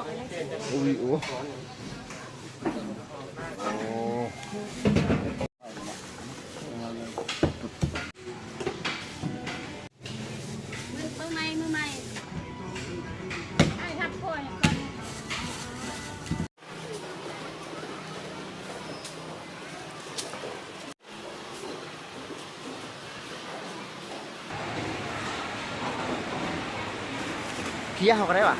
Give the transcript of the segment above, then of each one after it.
ໂອ້ຍ ໂອ້ ໂອ້ ມືໃໝ່ ມືໃໝ່ ອ້າຍທັກຂ້ອຍກ່ອນ. ເຄຍເຮົາກໍໄດ້ຫວາ?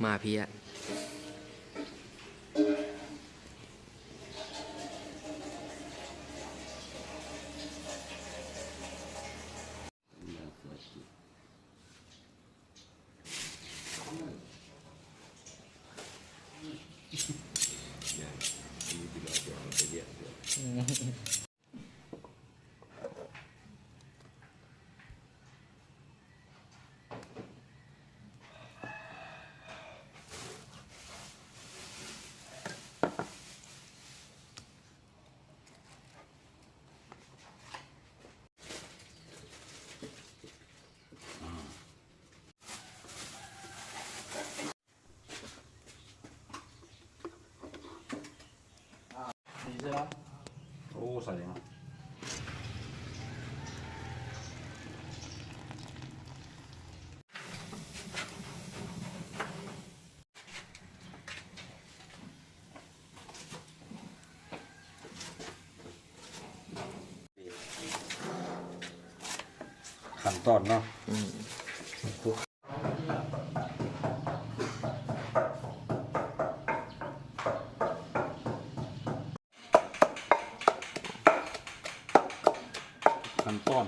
ມາເພຍ. ຂັ້ນຕອນເນາະ ອືມ ຂັ້ນຕອນ.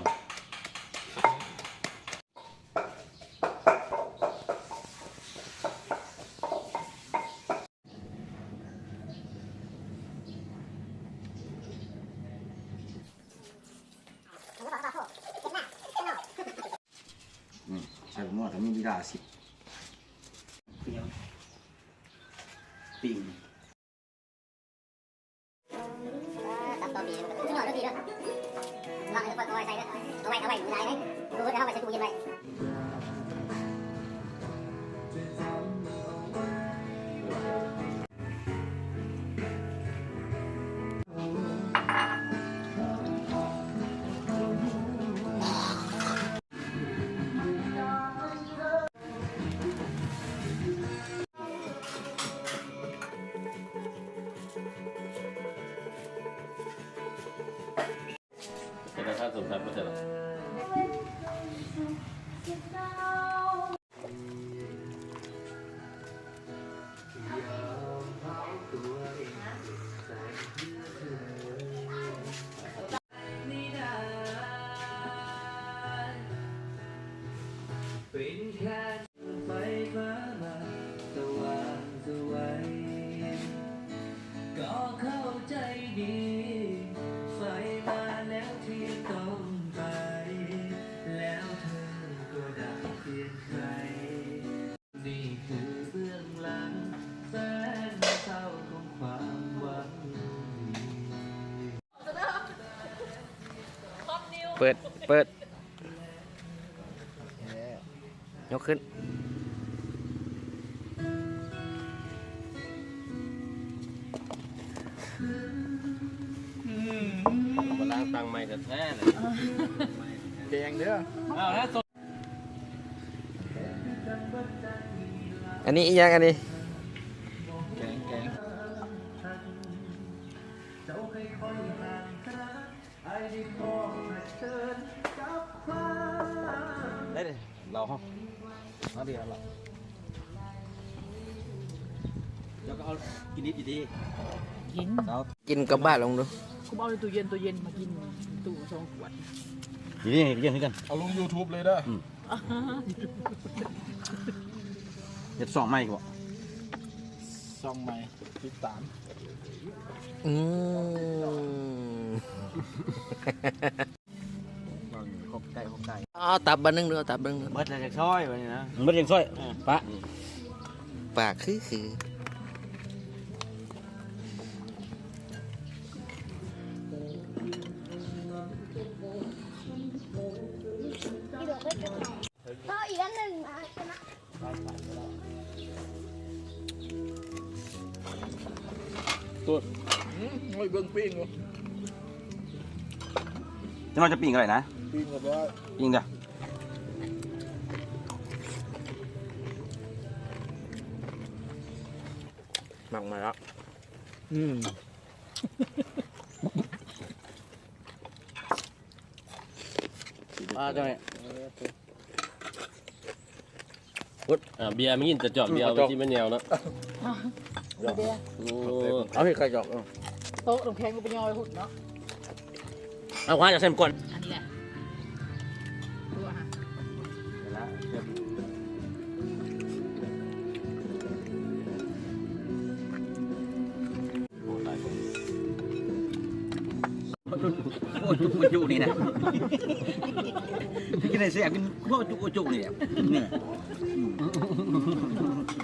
ອືມ ໃສ່ໝໍ້ ແຕ່ມີລີລາສິ ປີ້ງ. ເອີ ຕັບຕໍ່ປີ ສຸດຍອດເດີພີ່ເດີ ວາງໃຫ້ຄ່ອຍໆໃສ່ເດີ ເອົາໄວ້ ເອົາໄວ້ມື້ໃດເດ້ ບໍ່ເບິດເຮົາໄວ້ໃສ່ຕູ້ເຢັນໄວ້. ເປັນລາຄາສົມສັດບໍ່ເທື່ອລະ. ເປັນແຄ່ໄຟຟ້າມາສະຫວ່າງສະໄຫວ ກໍເຂົ້າໃຈດີ ໄຟມາແລ້ວທີ່ຕ້ອງໄປ ແລ້ວເທີກໍດັງປ່ຽນໄຄ. ນີ້ຄືເບື້ອງຫຼັງແສນເສົ້າຂອງຄວາມຫວັງດີ. ເປີດ ເປີດ ຍົກຂຶ້ນ. ມາລ້າງຕັ້ງໃໝ່ແທ້ໆເລີຍ. ແກງເດີ້. ອັນນີ້ອີ່ຫຍັງອັນນີ້? ແກງ ແກງ. ໄດ້ເດ້ ເຫຼົ້າເຮົາ ເອົາເດເອົາເຫຼົ້າ ແລ້ວກໍເອົາກິນນິດດີໆ ກິນ ເອົາ ກິນກັບບ້ານລອງດູ. ກູເອົາໃນຕູ້ເຢັນ ຕູ້ເຢັນມາກິນ ຕູ້ສອງຂວດ ນີ້ ນີ້ ນີ້ຄືກັນ ເອົາລົງຢູທູບເລີຍເດີ້. ອືມ ເຮັດຊ່ອງໃໝ່ບໍ່? ຊ່ອງໃໝ່ ຕິດຕາມ. ອືມ ຂອບໃຈ ຂອບໃຈ. ເອົາຕັບບາດໜຶ່ງເດີ້ ເອົາຕັບບາດໜຶ່ງເດີ້. ເບິດແລ້ວຈັກຊອຍບາດນີ້ນະ ເບິດຈັກຊອຍ. ເອີ ປະ ປາກຄື ຄື ເອົາອີກອັນໜຶ່ງມາຊະນະ. ຕູດ ອືມ ໂອ້ຍ ເບິ່ງປີ້ງຢູ່ ຈະມາຈະປີ້ງກໍໄດ້ນະ ປີ້ງກໍໄດ້ ປີ້ງເດີ້. ໝາກມາລະ ອືມ. ອ່າ ຈັ່ງນີ້ ອ່າ ເບຍ ມີກິນແຕ່ຈອກເບຍ ອືມ ເອົາໄປ ເອົາຈອກ ຊິແມ່ນແນວເນາະ ເບຍ ໂອ້ ເອົາໃຫ້ໃຄຈອກ ເອີ ໂຕະນ້ຳແຂງກໍໄປຍໍໄວ້ພຸ້ນເນາະ ເອົາ ຄວ້າຈາກໃສ່ໝາກກ່ອນ ອັນນີ້ແຫຼະ ຕົວຫາ ໂອ້ ຈຸກຈຸກຢູ່ນີ້ນະ ກິນໄດ້ແຊບ ກິນພໍຈຸກຈຸກນີ້ແຫຼະ ນີ້ ອືມ.